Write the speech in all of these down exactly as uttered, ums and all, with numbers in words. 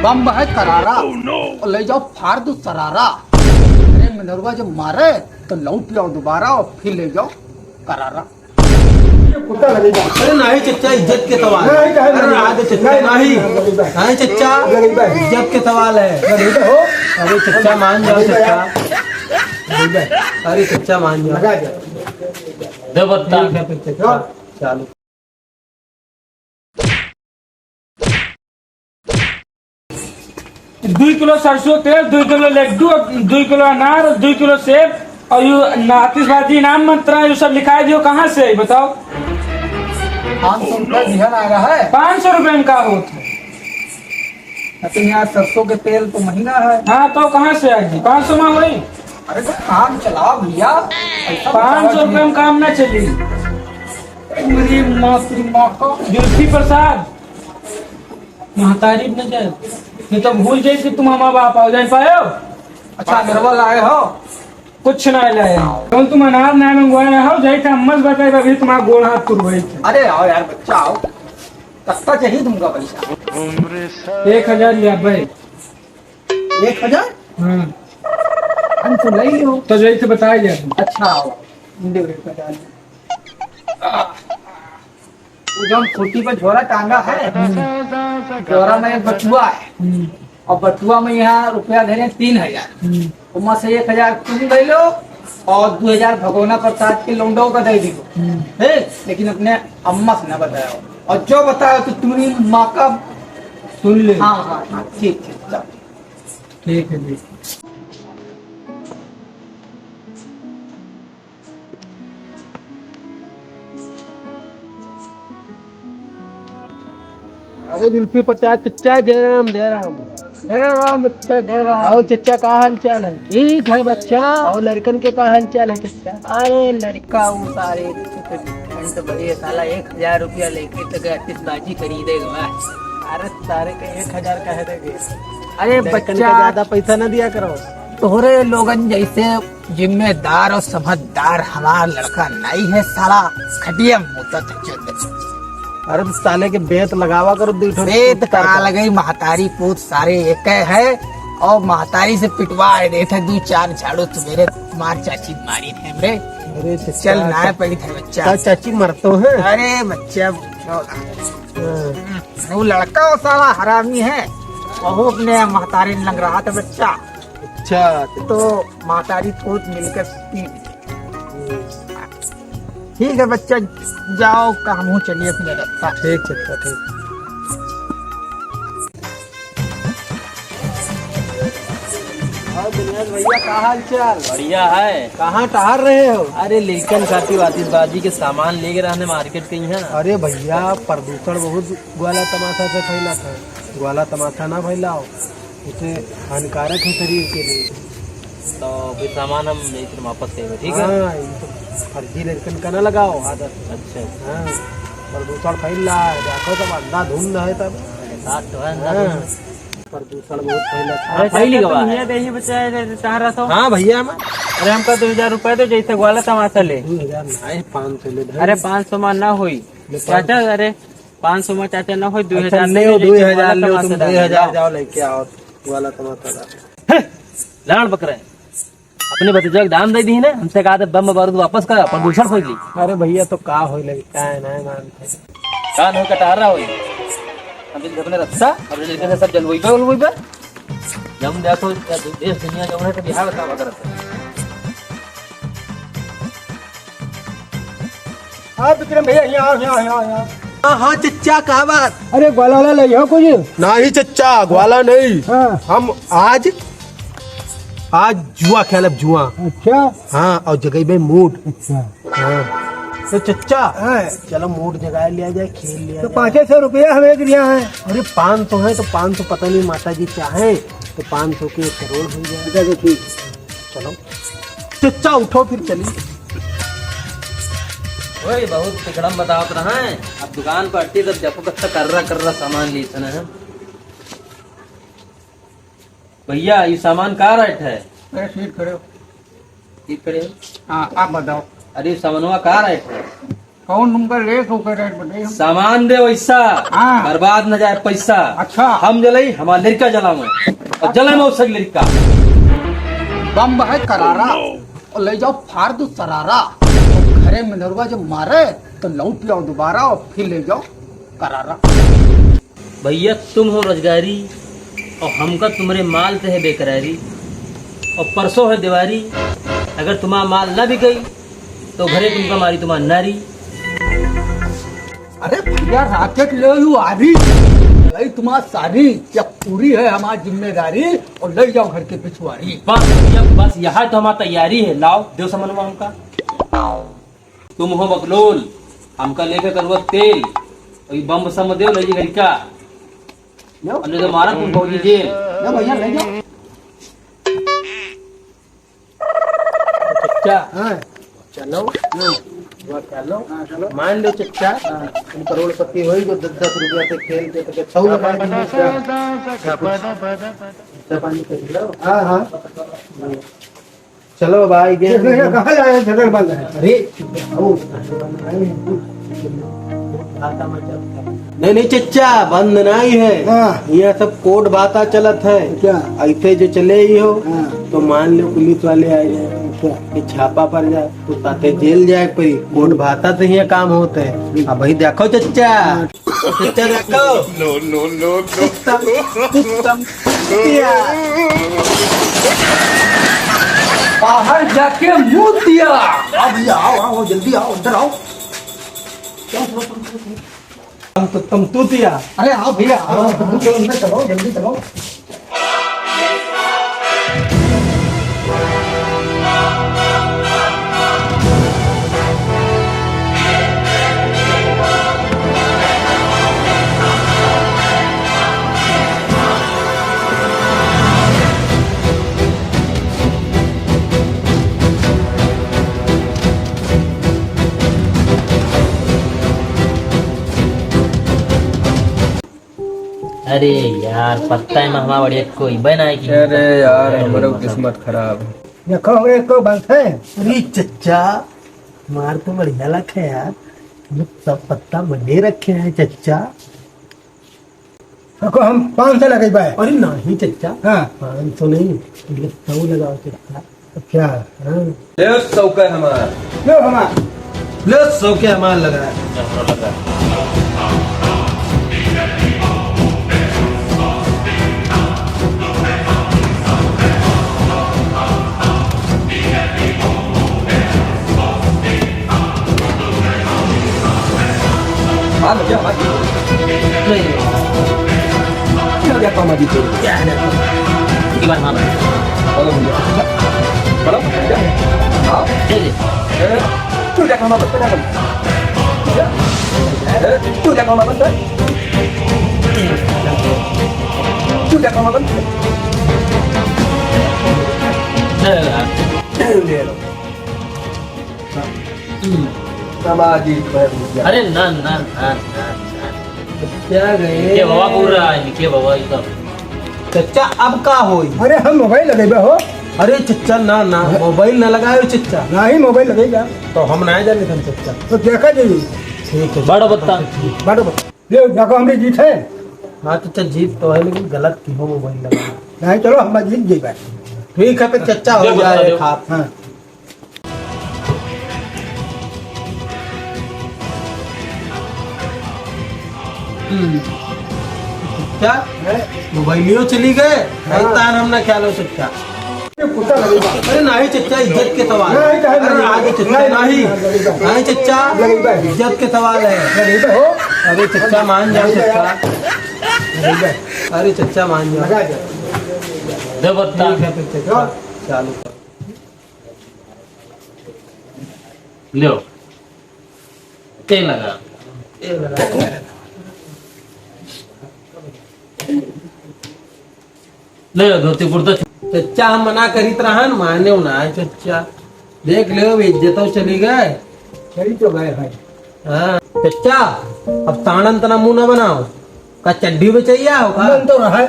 बम है करारा। Oh, no। और ले जाओ फाड़ दो सरारा। अरे मिनरवा जब मारे तो लौट आओ दोबारा और फिर ले जाओ करारा। ये कुत्ता लगेगा। अरे नहीं चच्चा, इज्जत के सवाल है। नहीं, नहीं, अरे नहीं, रहा दे चच्चा, नहीं, नहीं। नहीं, नहीं। नहीं चच्चा, लगेगा। इज्जत के सवाल है। लगेगा हो। अरे चच्चा मान जाओ चच्चा। लगेगा। अरे चच्चा मान जाओ। लगा दे। दे बत्ता। ठीक है फिर चच्चा। चलो। दुई किलो सरसों तेल, दुई किलो लड्डू, दुई किलो अनार, दुई किलो सेब और यू आतिशबाजी इनाम मंत्रा, यू सब लिखाई दियो, कहाँ से आई बताओ? पाँच सौ रुपया दिहन आ रहा है। पाँच सौ रुपया में का होत है? अरे यार, सरसों के तेल तो महंगा है। हाँ, तो कहाँ से आई? पाँच सौ में होई? अरे तो काम चलाओ भैया, ऐसा पाँच सौ रुपया में काम ना चली। मेरी माँ, तेरी माँ का। जुल्फी प्रसाद। महतारी न जाए, नहीं तो भूल जाए कि तुम हमारा बाप आओ, जान पायो? अच्छा, अनरवा लाए हो? कुछ ना लाए हो। कौन तुम अनार ना मंगवाए हो? जाए थे, अम्मा से बताए, अभी तुम्हारा गोड़ हाथ तुड़वाई थे। अरे आओ यार, बच्चा आओ, कितना चाहिए तुमका पैसा? एक हजार लिया भाई। एक हजार? हाँ। हम तो ले लियो। तो जाए थे, बताए जाए। अच्छा आओ, दे एक हजार। वो जौन खूंटी पर झोरा टांगा है, हम्म। झोरा में एक बटुआ है, हम्म। और बटुआ में यहाँ रुपया धरे तीन हजार। हम्म। ओमा से एक हजार तुम ले लो और दो हजार भगोना प्रसाद के लौंडो का दे दियो। हम्म। हे, लेकिन अपने अम्मा से ना बताओ, और जो बताओ तो तुम्हारी माँ का सुन ले। हाँ, हाँ, हाँ, ठीक, ठीक, चल। ठीक है जी। अरे जुल्फी पचास, चच्चा, जय राम, जय राम। जय राम बच्चा, जय राम। और चच्चा, का हाल चाल है? ठीक है बच्चा। और लड़कन के का हाल चाल है चच्चा? अरे लड़का वो सारे ठंड बढ़िया, साला एक हजार रुपया लेके तो गए आतिशबाजी खरीदे गवा। अरे सारे के एक हजार कह देगे। अरे लड़कन बच्चा, का ज्यादा पैसा ना दिया करो। तोहरे लोगन जैसे जिम्मेदार और समझदार हमार लड़का नहीं है साला, खटिया मूतत है चंद। अरे तो साले के बेंत लगावा करो, दू ठो बेंत का लगई, महतारी पूत सारे एक है, और महतारी से पिटवा देत है दू चार झाड़ू, तुम्हारे मार चाची मारी है रे। अरे चच्चा, चल ना चा-, पड़ी था बच्चा। का चाची मरतो है? अरे बच्चा पूछो ना। हाँ। वो लड़का वो साला हरामी है, और वो अपने महतारी लंग रहा था बच्चा। अच्छा, तो महतारी पूत मिलकर पी ली। ठीक है बच्चा, जाओ, का हमहूँ चलिए अपने रास्ता। ठीक चच्चा, ठीक। और दिनेश भैया, का हाल चाल? बढ़िया है। कहाँ टहर रहे हो? अरे, लइकन खातिर आतिशबाजी के सामान लेके रहने मार्केट के यहाँ। अरे भैया, प्रदूषण बहुत ग्वाला तमाशा से फैला था। ग्वाला तमाशा ना फैलाओ। उसे हानिकारक है शरीर के लिए। तो फिर सामान हम यही से वापस करेंगे, ठीक है? हाँ, ये तो फर्जी लड़कन का ना लगाओ आदत। अच्छा। हाँ, प्रदूषण फैल रहा है, देखो सब अंधाधुंध है तब। बात तो है, हाँ, अंधाधुंध। प्रदूषण बहुत फैला था। अरे, फैली चाचा, गवा तुम है। ये दे ही बचाए रे, चाह रहा था। हाँ भैया, मैं अरे, हमका दो हजार रुपया दो, जैसे ग्वाला तमाशा ले। दो हजार नहीं, पाँच सौ ले भाई। अरे, पाँच सौ मा ना होई। ले, चाचा, पाँच सौ। अरे, पाँच सौ मा चाचा ना होई, अच्छा, दो हजार ले ले, दो हजार ले, तुम दो हजार जाओ, लेके आओ, ग्वाला तमाशा ला। हैं, लाड़ बकरा है। अपने भतीजा के दाम दे दी ना, हमसे कहा था बम बारूद वापस कर, प्रदूषण खोज ली। अरे भैया, तो का होई लगी, का है ना मानते। का नहीं कटारा होई। हम दिन अपने रस्ता, अपने लड़के से सब जलवई पे, उलवई पे। जब देखो, या देश दुनिया जब है, तो बिहार का बदल है। हाँ, विक्रम भैया, यहाँ आओ, यहाँ, यहाँ, यहाँ। हाँ, हाँ, चच्चा, का बात? अरे, ग्वाला वाला ले आओ कुछ। नहीं, चच्चा, ग्वाला नहीं। हाँ। हम आज, आज जुआ खेलब, जुआ। अच्छा। हाँ, और जगह पे मूड। अच्छा। हाँ। तो चच्चा, हाँ। चलो मूड जगा लिया जाए, खेल लिया तो जाए। पाँचे सौ रुपया हमें दिया है। अरे, पाँच सौ है तो पाँच सौ पता नहीं माता जी चाहे तो पाँच सौ के एक करोड़ हो जाए। चलो, ठीक। चलो। चच्चा, उठो, फिर चली। ओए, बहुत तिकड़म बतावत रहा है। अब दुकान पर अट्टी, तब देखो, कितना कर्रा, कर्रा सामान ली थे ना हम। भैया, ये सामान का रेट है? अरे, सीट खड़े हो। सीट खड़े हो? हाँ, आप बताओ। अरे, सामानवा का रेट है? कौन तुमका ले सो के रेट बताइए हम? सामान दे वैसा, हाँ। बर्बाद न जाए पैसा। अच्छा। हम जलाई, हमार लड़का जलावे। और जलावे उसके लड़का। बम है करारा, और ले जाओ फाड़ दो सरारा। और घरे में नरुआ जब मारे, तो लौट जाओ दोबारा और फिर ले जाओ करारा। भैया, तुम हो रोजगारी और हमका तुम्हरे माल से है बेकरारी। और परसों है दिवारी, अगर तुम्हारा माल ना बिकई तो घरे तुमका मारी तुम्हार नारी। अरे भैया, राकेट ले यू आरी, लई तुम्हार सारी, या पूरी है हमार जिम्मेदारी, और ले जाओ घर के पिछुआरी। बस भैया, बस यह तो हमार तैयारी है। लाओ, देव समनवा हमका। तुम हो बकलोल, हमका लेके करुआ तेल, और ये बम सम देव, ले जी घर का। लो। और नहीं तो मारा तुम भौजी जेल। लो भैया, ले जाओ। चच्चा, हाँ। चलो। हाँ। वाह, चलो। हाँ, चलो। मान लो चच्चा, हाँ। तुम करोड़पति हो ही, जो दस दस रुपया से खेल के तो छौ लगा दीजिए। अच्छा, पानी कर लो। हाँ, हाँ। चलो भाई, ये भैया, कहाँ जाए? शटर बंद है। अरे, ओ, नहीं, नहीं चच्चा, बंद नहीं है। हाँ। यहाँ सब कोर्ट बाता चलत है। क्या? ऐसे जो चले ही हो, हाँ। तो मान लो पुलिस वाले आ जाए, अच्छा। कि छापा पड़ जाए, तो ताते जेल जाए पड़ी। कोर्ट बाता से ही काम होता है। अब भाई देखो चच्चा, हाँ। चच्चा देखो। No, no, no, no। सिस्टम, सिस्टम, दिया। बाहर जाके मुंह दिया। आओ भैया, आओ, आओ, जल्दी आओ, अंदर आओ। तुम तो, तुम तूतिया। अरे आओ भैया, आओ, आओ, चलो, अंदर चलो, जल्दी चलो। अरे यार, पत्ता है महमा बढ़िया कोई बना है कि अरे यार, हमरो किस्मत खराब है। देखो, हमरे को बात है। अरे चच्चा, मार तो बढ़िया लग है यार, ये सब पत्ता बने रखे हैं चच्चा। देखो, हम पाँच सौ लगई बा। अरे नहीं चच्चा, हाँ। पाँच सौ नहीं, ये सौ लगाओ चच्चा। अच्छा, हाँ। ले सौ के हमार। लो हमार। ले सौ के हमार लगा। हाँ, भैया, हाँ। नहीं, नहीं। क्या, क्या काम आ गई तेरी? क्या है ना? एक बार हाँ। चलो, भैया। चलो, भैया। हाँ। ठीक है। ए, तू क्या काम आ गई? ए, तू क्या काम आ गई? तू क्या काम आ गई? ले लो। हम्म। समाज ही भर दिया। अरे ना, ना, ना, ना, ना। क्या गए? इनके बाबा बोल रहा है, इनके बाबा एकदम। चच्चा, अब का होई? अरे हम मोबाइल लगेबे हो। अरे चच्चा, ना, ना, हाँ। मोबाइल ना लगायो चच्चा। ना ही मोबाइल लगेगा। तो हम ना जाने थे चच्चा। तो देखा जाइए। ठीक है। बड़ा बत्ता। बड़ा बत्ता। ले, जाको हमरी जीत है। हाँ, तो चल, जीत तो है, लेकिन गलत की हो मोबाइल लगा। नहीं, चलो, हम जीत गई बात। ठीक है, फिर चच्चा हो जाए, खाप। हाँ। हम्म। चच्चा, मोबाइलियो चली गए, हाँ। तान हम ना ख्याल हो चच्चा। ये कुत्ता लगेगा। अरे नाही चच्चा, इज्जत के सवाल है। नहीं, चाहे अरे लगेगा। आगे चच्चा, नहीं, नहीं, नहीं, नहीं, लगेगा। नहीं चच्चा, लगेगा। इज्जत के सवाल है। लगेगा हो। अरे चच्चा, मान जाओ लगेगा। चच्चा। लगेगा। अरे चच्चा, मान जाओ। लगा दे। दे बत्ता। ठीक है, फिर चच्चा, चालू कर। लो। ए लगा। ए लगा। ले धोती कुर्ता छु-, चच्चा हम मना करित रहन, माने ना है चच्चा। देख ले, इज्जतो चली गए। चली तो गए भाई। हाँ, चच्चा, अब ताणन तना मुंह ना बनाओ। का चड्डी में चाहिए हो का? मन तो रहा है।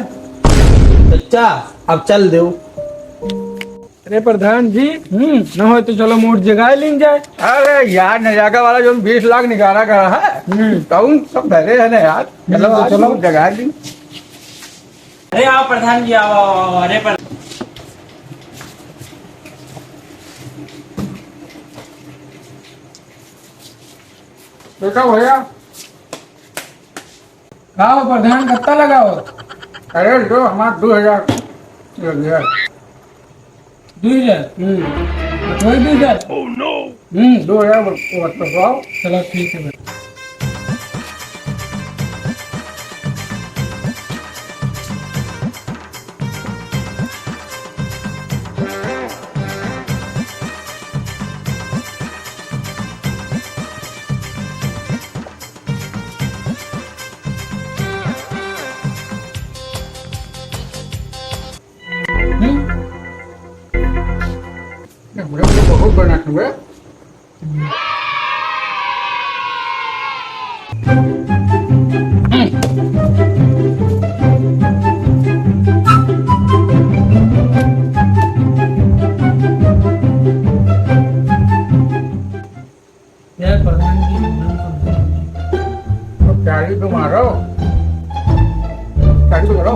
चच्चा, अब चल दो। अरे प्रधान जी, हम्म। न हो तो चलो मूड जगाए लीन जाए। अरे यार, नरेगा वाला जो बीस लाख निकाला करा है, हम्म। तउन सब धरे है ना यार, चलो हम्म, आज चलो। मूड जगाए लीन। अरे आओ प्रधान जी, आओ, आओ, आओ, अरे प्रधान। देखा भैया, का हो प्रधान, कत्ता लगाओ? अरे, जो हमार दो हजार लग गया। दो हजार? हम्म। वही दो हजार? हम्म, दो हजार बस, बस, बस, आओ। चलो, ठीक है भाई। हम्म? ये मुझे तो बहुत बना हुआ है। यार, प्रधान जी, प्रधान जी। तो चाली तो मारो, चाली तो करो।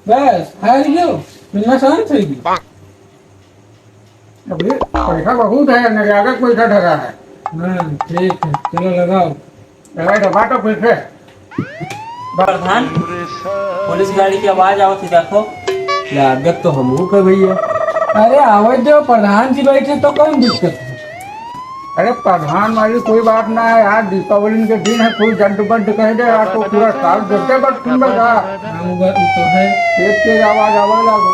बस, हार गयो, दुनिया शांत होगी। अभी पैसा बहुत है, नरेगा का पैसा धरा है। हाँ, ठीक है, चलो लगाओ। लगाई तो बात तो फिर से। प्रधान, पुलिस गाड़ी की आवाज आवत है, देखो। लागत तो हमहू का भैया। अरे, आवे दो, प्रधान जी बैठे तो कौन दिक्कत है? अरे प्रधान वाली कोई बात ना है यार, दीपावली के दिन है, कोई जंड बंड कह दे यार, तो पूरा साल देते बट तुम बता। हाँ, वो बात तो है। एक तेज आवाज आवे लागो।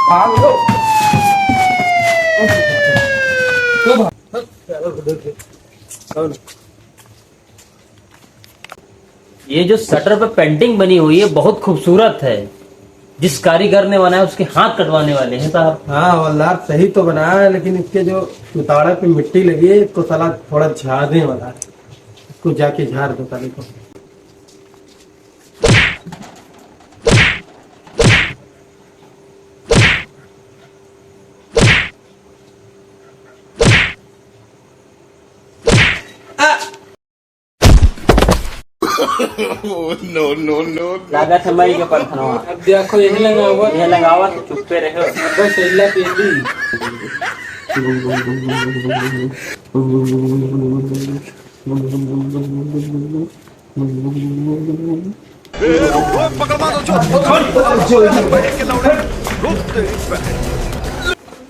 भाग लो। तो भाग। ये जो शटर पे पेंटिंग बनी हुई है, बहुत खूबसूरत है। जिस कारीगर ने बनाया, उसके हाथ कटवाने वाले हैं साहब। हाँ हवलदार, सही तो बनाया है, लेकिन इसके जो उताड़े पे मिट्टी लगी है, इसको साला थोड़ा झाड़ दें वाला, इसको जाके झाड़ दो साले को। No, no, no, no। लागत है मरी के परथनवा। अब देखो, यही लगावत। यही लगावत, चुप्पे रहो। बस, इल्ला पीली।